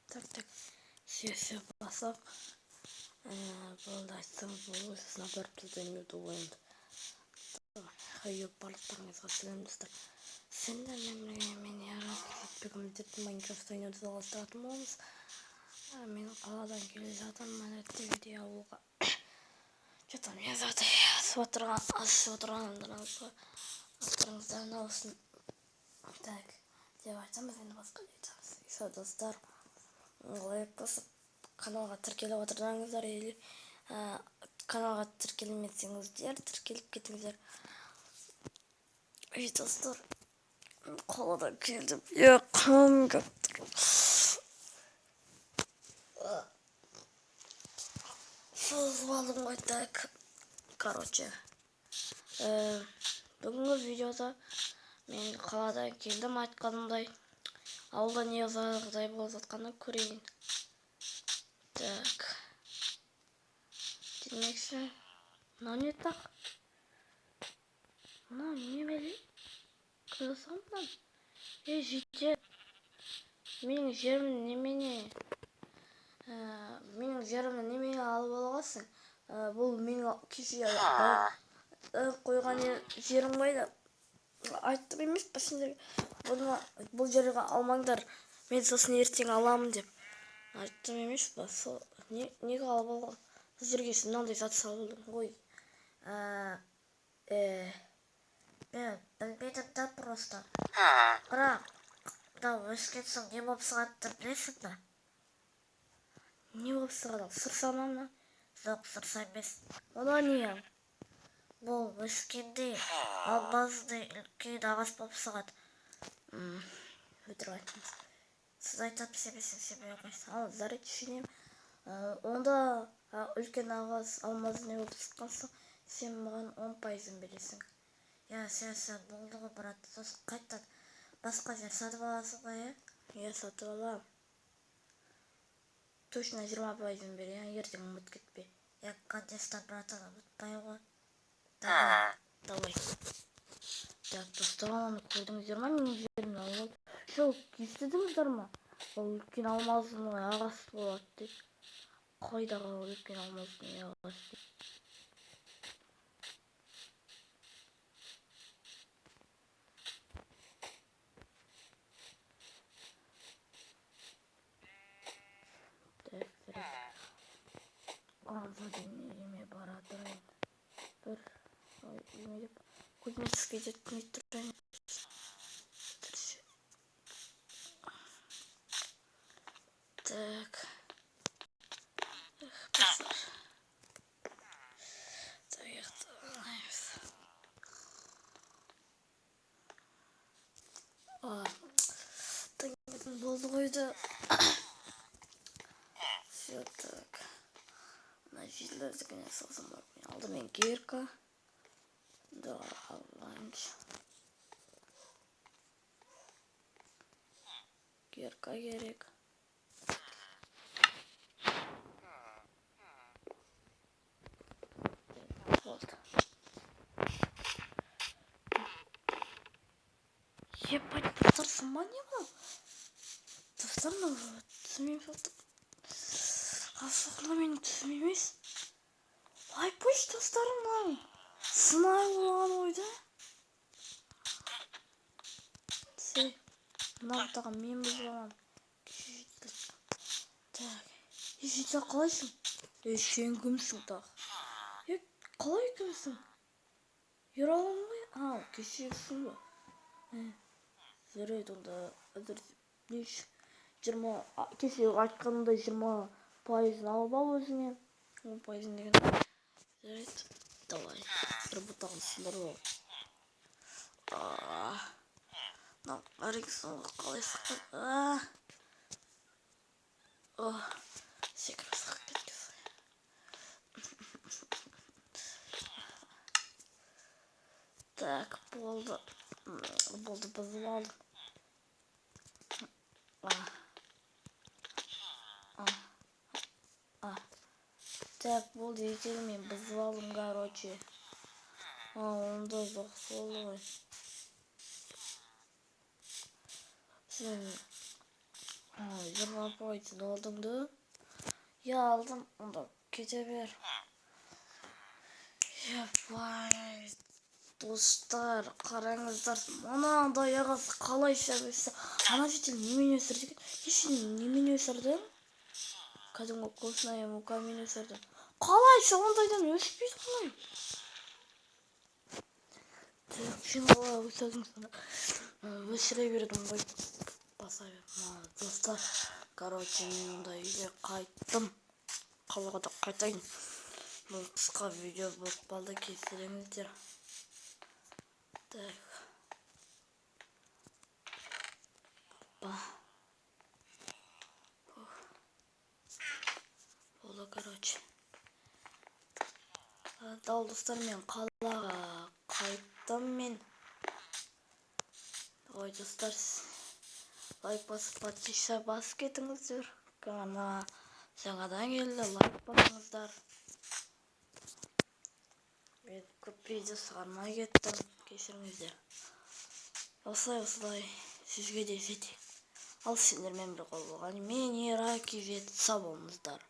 Так, так. Все, все, басақ. Болды, айтсаңыз болды ғой, сосын апарып тастаймын ютуб енді. Хайо, барлықтарыңызға сәлем, достар. Сендермен бірге мен, Ярас. Бүгін біздер Майнкрафт ойнауды жалғастыратын боламыз. Мен қаладан келе жатырмын, әдеттегідей ауылға. Что-то не зат асып отырған, асып отырғандарыңызға аттарыңыздан болсын. Так, деп айтамыз, енді басқа не айтамыз. Все, достар, лайк басып, каналға тіркеліп отырсаңыздар, или каналға тіркелмесеңіздер, тіркеліп кетіңіздер. Ей, достар, қаладан келдім. Е, қаным келіп тұр. Созып алдым ғой, так. Короче, бүгінгі видеода мен қаладан келдім, айтқанымдай, ауылда не жағдай болып жатқанын көрейін. Так. Демекші, мынау не так? Мынау не бәле? Кім жасаған мынаны? Ей, житель. Менің жерімді немене? Менің жерімді немене алып алғансың? Бұл менің кеше қойған жерім қайда? Айттым емес па сендерге? Бұны бұл жерге алмаңдар. Мен сосын ертең аламын деп. Айттым емес па? Сол не, неге алып алған? Бұл жерге сен мынандай зат салып алдың ғой. Мен білмедім да просто. Бірақ мынау өскен соң не болып шығатынын білесің бе? Не болып шығады? Сырса ма мына? Жоқ, сырса емес. Ода не? Бұл өскенде алмаздай үлкен ағаш болып шығады. Өтірік айттыңыз. Сіз айтады, сенбесең, сенбей қойсың. Ал, жарайды, сенемін. Онда үлкен ағаш алмазный болып шыққан соң, сен маған 10 пайызын бересің. Иә, сен болды ғой, брат. Сосын қайтадан басқа жер сатып аласың ғой, иә? Иә, сатып аламын. Точно 20 пайызын бер, иә, ертең ұмытып кетпе. Иә, конечно, братан, ұмытпаймын ғой. Давай. Давай. Так, достар, ананы көрдіңіздер ма? Менің жерімді алып алды. Жоқ, естідіңіздер ма? Ол үлкен алмаздың ағасы болады деп. Қайдағы үлкен алмаздың ағасы деп. Так, жарайды. Қазір үйіме бара тұрайын. Бір ой, үйіме деп Кузнецкий деп не тұрайын. Так. Эх, достар. Так, таңертең болды ғой да. Все, так. Мына жерлердікіне салсам бар. Алдымен кирка. Да, алайыншы. Кирка керек. Болды. Ебать, достар, сынба не мынау? Достар, мынау түсім емес. Асық, мынау менің түсім емес. Ай, пусть, достар, мынау сынай болған ғой да. Се, мына бұтаға мен бұзып аламын. Так, ей, житель, қалайсың? Ей, сен кімсің тағы? Е, қалай кімсің? Ералым ғой? А, кешегісің ба? Жарайды, онда әзір 20, кеше айтқанымдай 20 пайызын алып ал өзіңе. 10 пайызын деген. Жарайды, давай. Бір бұтағын сындырып ал. Мынау әрекет қалай сыққан? Секіріп сығып кеткен. Так, болды. Болды, бұзып алдым. А. А. А. Так, болды, екеуін мен бұзып алдым, короче. А, онда жақсы болды ғой. Сен 20 пайызын алдың да? Иә, алдым. Онда кете бер. Ебай, достар, қараңыздар, мынандай ағасы қалайша өсті? Ана житель немен өсірді екен? Е, сен немен өсірдің? Кәдімгі костная мукамен өсірдім. Қалайша ондайдан өспейді ғой? Так, сен қалай өсірдің сонда? Өсіре бердің ғой, баса бер. Достар, короче, мен онда үйге қайттым, қалаға да қайтайын. Бұл қысқа видео болып қалды, кешіріңіздер. Так, опа, болды, короче. Ал, достар, мен қалаға қайттым мен. Ой, достар, лайк басып, подписка басып кетіңіздер. Ана жаңадан келді, лайк басыңыздар. Мен көп видео шығармай кеттім, кешіріңіздер. Осылай, осылай сізге де жетейік. Ал сендермен бірге болған мен, Ера Кизет. Сау болыңыздар.